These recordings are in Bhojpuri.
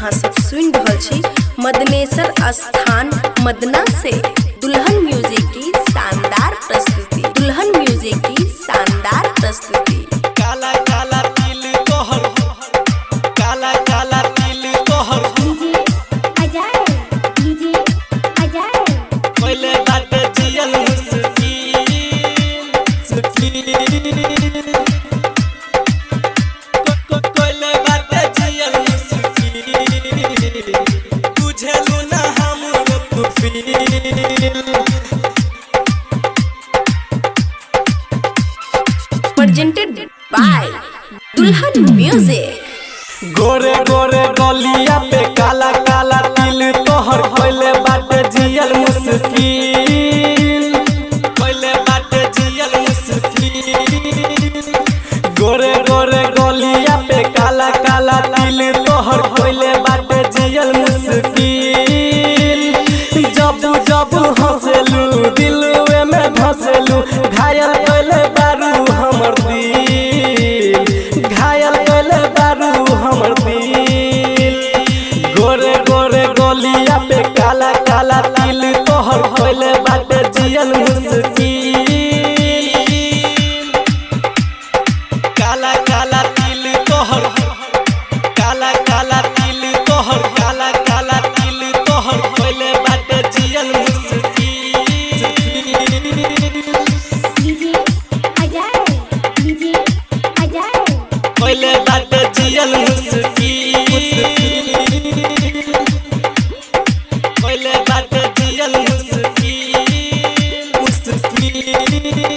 अहाँ सब सुनि रहल छी मदनेश्वर स्थान मदना से दुल्हन म्यूजिक की शानदार प्रस्तुति, दुल्हन म्यूजिक की शानदार प्रस्तुति। काला काला तिल तोहर, काला काला तिल तोहर, डीजे अजय, डीजे अजय। पहले बात जियल मुश्किल कोइले बात जियल मुश्किल, बुझेलु ना हमरो तू feel. Presented by Dulhan music. गोरे गोरे गलिया पे काला काला तिल तोहर, कोइले बाटे जियल मुश्किल, कोइले बाटे जियल मुश्किल। गोरे गोरे गलिया पे काला काला तिल तोहर, कोइले बाटे जियल मुश्किल। जब जब हंसेलू दिलवे में धसेलू, घायल कोइले बारू हमर दिल, घायल कोइले बारू हमर दिल। गोरे गोरे गलिया पे काला काला तिल तोहर, कोइले बाटे जियल मुश्किल। काला काला तिल तोहर, काला काला तिल तोहर, काला काला तिल तोहर, कोइले बाटे जियल मुश्किल। DJ Ajay, DJ Ajay. कोइले बाटे जियल मुश्किल, कोइले बाटे जियल मुश्किल मुश्किल।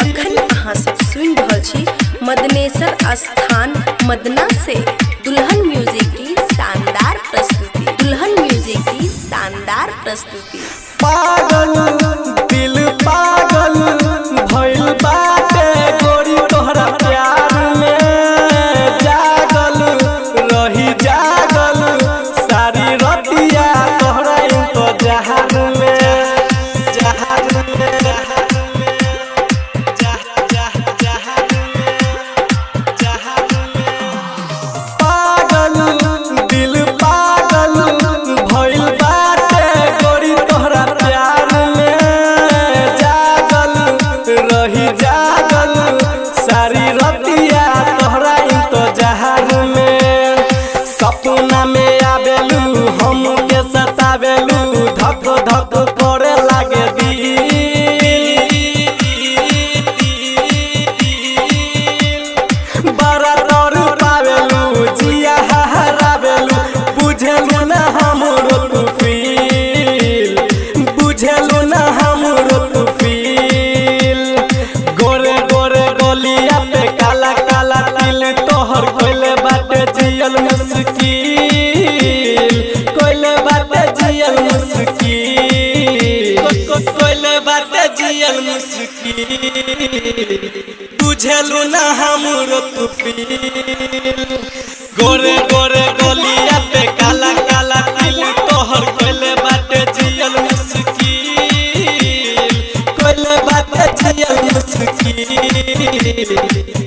अखन अहाँ सब सुनि रहल छी मदनेश्वर स्थान मदना से दुल्हन म्यूजिक की शानदार प्रस्तुति, दुल्हन म्यूजिक की शानदार प्रस्तुति। पागल दिल पागल भइल बाटे गोरी तोहरा प्यार में, जागल रही जागल सारी रतिया तोहरा इंतजार में, जहार में, जहार में, जहार में। पागल दिल पागल भइल बाटे गोरी तोहरा प्यार में, जागल रही जागल सारी रतिया तोहरा इंतजार में। सपना में आवेलू हमके सतावेलू, धक धक करे लागे दिल। बड़ा तर पावेलू जिया हरावेलू, बुझेलू ना हमरो तू फील, बुझेलू ना हमरो तू फील। गोरे गोरे गलिया पे काला काला तिल तोहर, कोइले बाटे जियल मुश्किल, कोइले बाटे जियल मुश्किल, कोइले बाटे जियल मुश्किल। बुझेलू ना हमरो तू फील। गोरे गोरे गलिया पे काला काला तिल तोहर, कोइले बाटे जियल मुश्किल, कोइले बाटे जियल मुश्किल।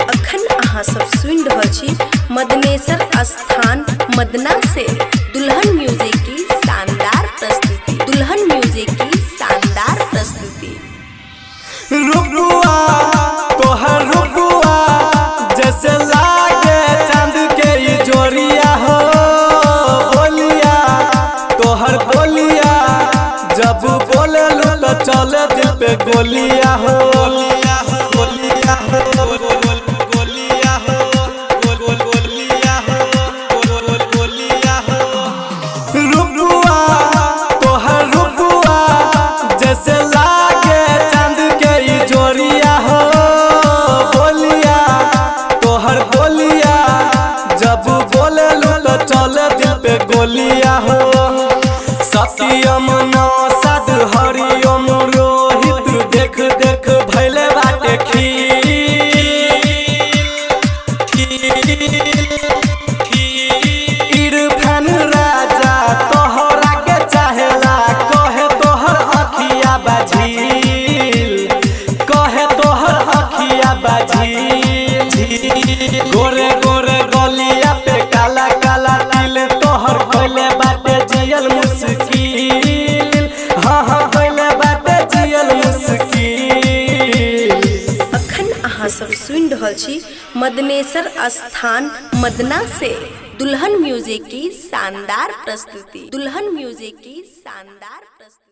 अखन अहाँ सब सुनि रहल छी मदनेश्वर स्थान मदना से दुल्हन म्यूजिक की शानदार प्रस्तुति, दुल्हन म्यूजिक की शानदार प्रस्तुति। रुकुआ तोहर रुकुआ जैसे लागे चांद के ई जोरिया हो, बोलिया तोहर बोलिया जब बोलेलू तो चले दिल पे गोलिया हो, गोलिया हो, गोलिया हो, गोलिया हो, गोलिया हो। रुकुआ तोहर रुकुआ जैसे लागे चांद के ई जोरिया हो, बोलिया तोहर बोलिया जब बोलेलू तो चले दिल पे गोलिया हो। सत्यम नौसाद हरिओम रोहित देख अहाँ सब सुनि रहल छी मदनेश्वर स्थान मदना से दुल्हन म्यूजिक की शानदार प्रस्तुति। दुल्हन म्यूजिक की शानदार प्रस्तुति।